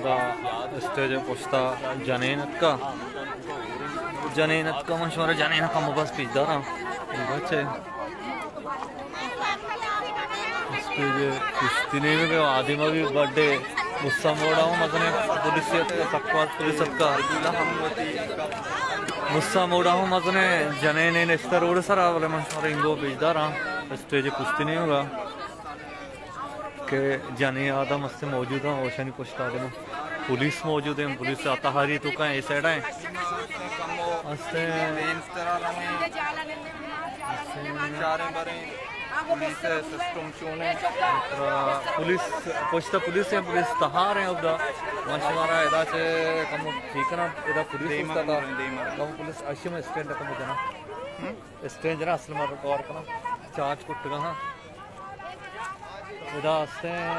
ادا اسٹیج ءِ پشتا جنین اتکا، جنین اتکا، من شمارا جنین کم بس پیش داراں۔ بچے اسٹیج ءِ پشتی نیمگ ءَ آدم ءَ بھی بڈے غصہ موڑا ہوں مزنے پولیس اتکا، سکواز پولیس اتکا۔ غصہ موڑا ہوں مزنے جنین نشتہ روڈ سرا، بلے من شمارا انگو پیش داراں اسٹیج ءِ پشتی نیمگ ءَ۔ کہ جنین آدم است موجود ہیں، اوشانی پشت آدم پولیس موجود ہیں، پولیس اتحادی تو کہیں اے سائیڈ ہیں۔ است چاریں باریں پولیس سسٹم چون ہے؟ پولیس پشت پولیس ہیں، پولیس تہار ہیں۔ ابدا من شمارا ادا چے کم ٹھیک ہے نا، ادا پولیس دیما است تھا۔ دیما۔ کم پولیس اشی میں اسٹینڈ کم جنا۔ اسٹینڈ جنا اصل میں کور کنا۔ چارج کٹگا ہاں۔ ادا استیں۔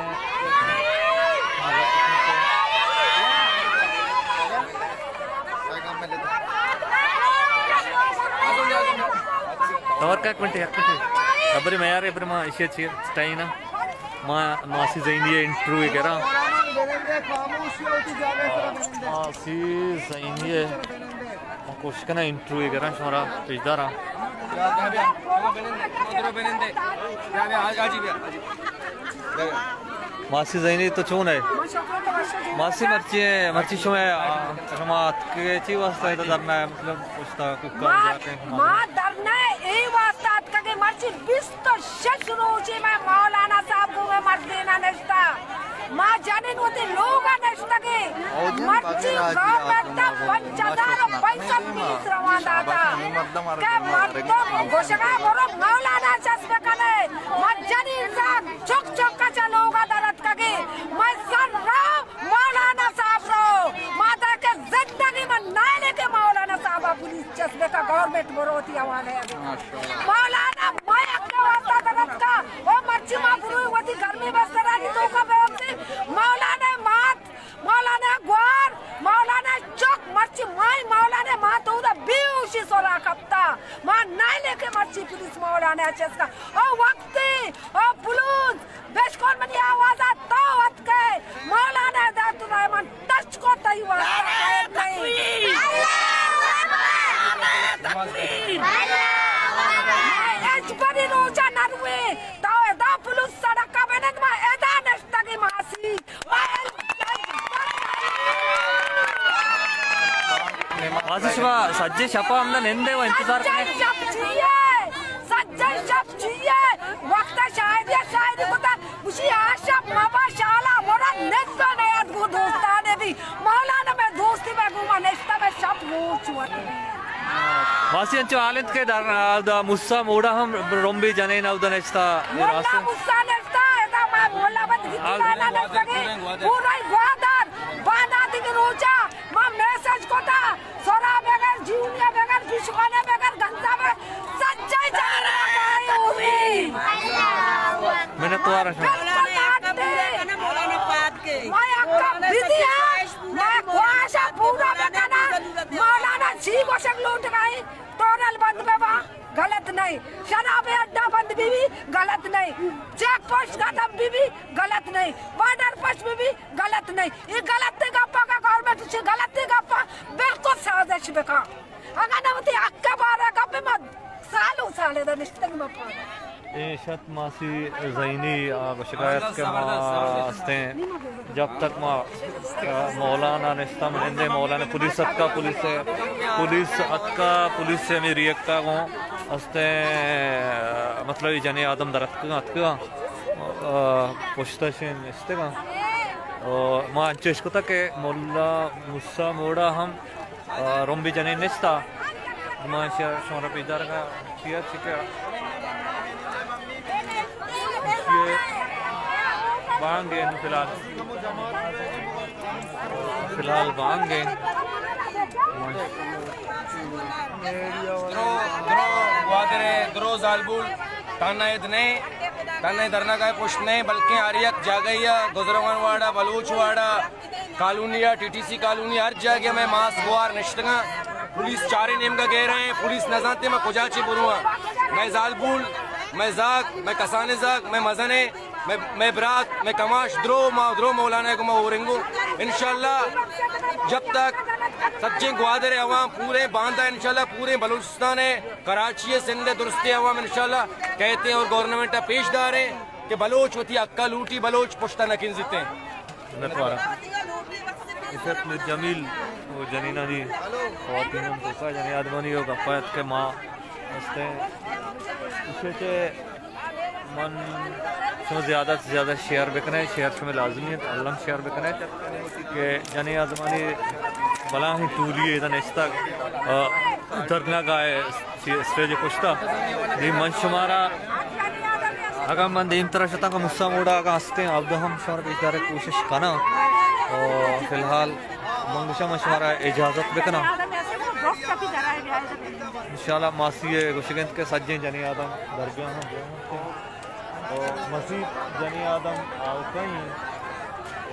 دور کا ایک منٹ، ایک منٹ۔ ابری میار ابری ما ایشی چیر سٹائنا۔ ما ماسی زینی انٹرویو کرا۔ ماسی زینی۔ من کوشش کناں انٹرویو گراں شمارا پیش داراں۔ ماسی زینی تو چون ہے؟ ماسی مرچی، مرچی شما، شما اتکے چی واسطہ ہے تو دھرنا ہے، مطلب پشتا کوکار ما، جاتے ہیں ما دھرنا ہے، اے واسطہ اتکگے مرچی بیست شش روچے میں مولانا صاحب گوں میں مردینا نشتا۔ ما جنین وتی لوگا نشتگے۔ مرچی گورنمنٹ پنچ ہزار و پنچ سد پولیس روان داتا کہ مردم گوشگا برو مولانا چس بکنے۔ ما جنین زاگ چک چک چا لوگا درتکگے۔ میں سر را مولانا صاحب رو، ماتا کہ زندگی من نائلے کہ مولانا صاحب پولیس چس بکا، گورنمنٹ برو وتی حوالے۔ مولانا ما یک واسطہ درتکا، او مرچی ما بروی وتی گرمی بسترانی توکا بے وقتی۔ مولانا مات، مولانا گوار، مولانا چک، مرچی مائی مولانا مات اودا بیہوشی سرا کپتا۔ ما نائلے کہ مرچی پولیس مولانا چسکا۔ او وقتی، او پولیس بشکن منی آوازا تو اتکے، مولانا داتو رحمان تچ کو تئی واسطہ خیر نہیں۔ اجبری روچا نروے، تو ادا پولیس سڑکا بنند ما ادا نشتگی ماسی۔ ماسی شما سجے شپا ہمدا نندے و انتظار کنے؟ سجے شپ چیئے، سجے شپ چیئے، وقت شاعری شاعری کتا گوشی آ شپ مبا شالا مرد نندو نیاد گو دوستانے بھی۔ مولانا میں دوستی میں گو ما نشتا میں شپ روچ وت۔ ماسی انچو حال انت کہ در، دا موسی موڑا ہم رمبی جنین اودا نشتا۔ مولا موسی نشتا، ادا ما مولا بند گیتی لالا نشتگے۔ پورا گوادر، بانداتی کے روچا، ما میسج کتا۔ سورا بغیر، جیونیا بغیر، پیشوانا بغیر، گنزا بغیر، سجائی جنین کائے ہوئی۔ منتوار شما۔ بالکل ناٹے۔ ما یک بدیا، ما خواہشا پورا بکنا۔ مولانا چی گوشگ لوٹ گئی، ٹورل بند بے با، غلط نہیں۔ شراب اڈا بند بی بی، غلط نہیں۔ چیک پوسٹ ختم بی بی، غلط نہیں۔ بارڈر پش بی بی، غلط نہیں۔ یہ غلط گپا کا گورنمنٹ سے غلط گپا بالکل سازش بکا۔ اگاں نہ وتی حق ء بارہ ء گپ ء ما سال و سال ء نشتگ ما پادا۔ اے شت ماسی زینی ء گوشگا ات کہ ما استیں جب تک ما مولانا نشتہ منندے مولانا پولیس اتکا، پولیس ء، پولیس اتکا، پولیس ء ہمے ریکٹا گوں استیں مطلب جنے آدم در اتکگاں، اتکگاں، آ، پشتش نشتگاں۔ آ، ما انچو اشکتا کہ ملا موسی موڑا ہم آ، رمبی جنین نشتا۔ ما شمارا پیدارگا چیا چکا۔ بانگے نو فی الحال۔ فی الحال بانگے۔ درو، درو، گوادر، درو زالبول، تانا اد نہیں، تانا دھرنا کا پشت نہیں، بلکہ ہر یک جاگہ یا گزروان واڑا، بلوچ واڑا، کالونی ء، ٹی ٹی سی کالونی، ہر جاگہ مئے ماس گوار نشتگاں۔ پولیس چاریں نیمگا گیرائیں، پولیس نزانتے ما کجا چے برواں۔ مئے زالبول، مئے زاگ، مئے کسانیں زاگ، مئے مزنیں مئے، مئے برات، مئے کماش درو، ما درو مولانا ءِ گوما اورنگو۔ انشاءاللہ جب تک سجیں گوادر ءِ عوام پورے باندا، انشاءاللہ پورے بلوچستان ءِ، کراچی ءِ، سندھ ءِ درستیں عوام انشاءاللہ کئیت ایں اور گورنمنٹ ءَ پیش دار ایں کہ بلوچ وتی حق ءَ لوٹی، بلوچ پشت ءَ نہ کنزیت ایں۔ منت وارا۔ عزت میر جمیل و جنینانی، خواتین ہم توکا جنین آدمانی و گپا ات کہ ما ہستیں۔ اسے چے من شما زیادہ سے زیادہ شیئر بکنے، شیئر شما لازمی ہے، الم شیئر بکنے کہ جنین آدمانی بلاہیں ٹولی ادا نشتگ، آ، دھرنا گاہ اسٹیج پشتا۔ دی من شمارا اگاں من دیم ترا شتاں کہ مسا موڈا اگاں ہستیں، ابدا ہم شمارا پیش دارے کوشش کناں۔ اور فی الحال من گوشاں من شمارا اجازت بکناں۔ انشاءاللہ ماسی ءِ گوشگ انت کہ سجیں جنین آدم در بیاں ہم بیاں۔ اور مزید جنین آدم آؤکائی ہیں۔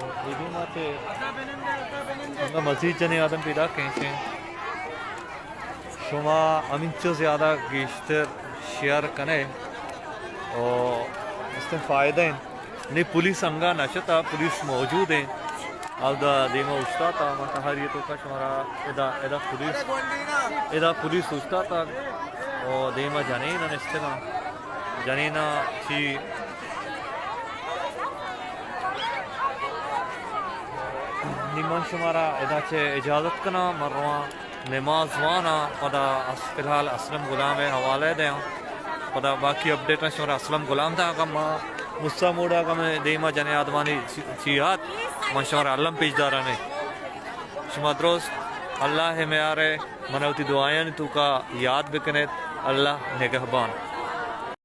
اور ایدی ماتے مزید جنین آدم پیدا کہیں۔ شما ہمینچو زیادہ گیشتر شیئر کنے و استیں فائدہ انت۔ نی پولیس انگا نہ شتا، پولیس موجود انت۔ اودا دیما اوشتاتا، ما تہاری توکا شمارا ادا، ادا پولیس، ادا پولیس اوشتاتا و دیما جنین نشتگاں۔ جنینا چی نی من شمارا ادا چہ اجازت کناں، من رواں نماز واناں، پدا اس-، فی الحال اسلم غلام ءِ حوالہ ءَ دیاں، پدا باقی اپڈیٹاں شمارا اسلم غلام داں۔ اگاں ما مسا موڈا اگاں مئے دیما جنین آدمانی چی، چی آت، من شمارا الم پیش داراں۔ شما درست اللہ ءِ میار ءَ، من وتی دعایانی توکا یاد بکنیت۔ اللہ نگہبان۔